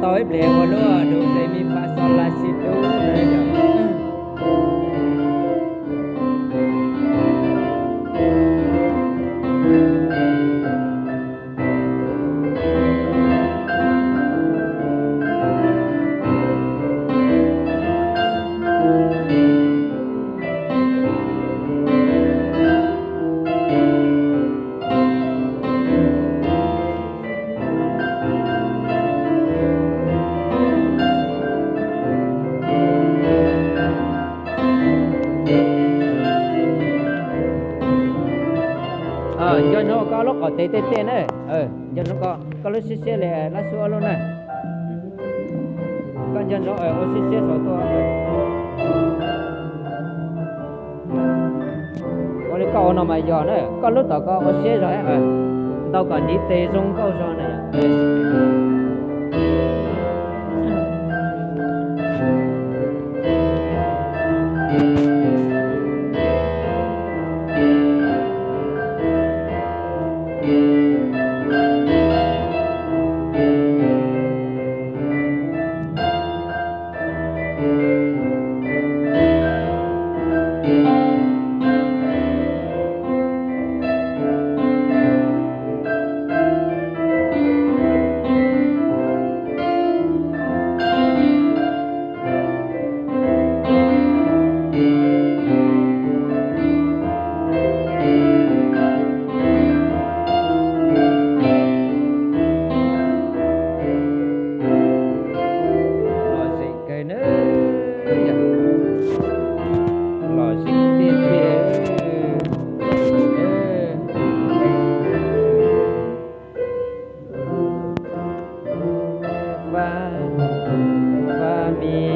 Tau ib pliag ua lub do re mi fa sol la si do na yom. Nco ntsoov koj lub qhov tes tej tej na. Nco ntsoov koj lub siab siab li lab xub ob lub na. Koj nco ntsoov ua siab siab saum tuaj. Ua li koj ua no mas yog na, koj lub tom koj ua siab zog, ntau kom ntiv tes zoo nkauj zog na. Lom zem kawg na, lom zem tiag tiag. Fa, fa mi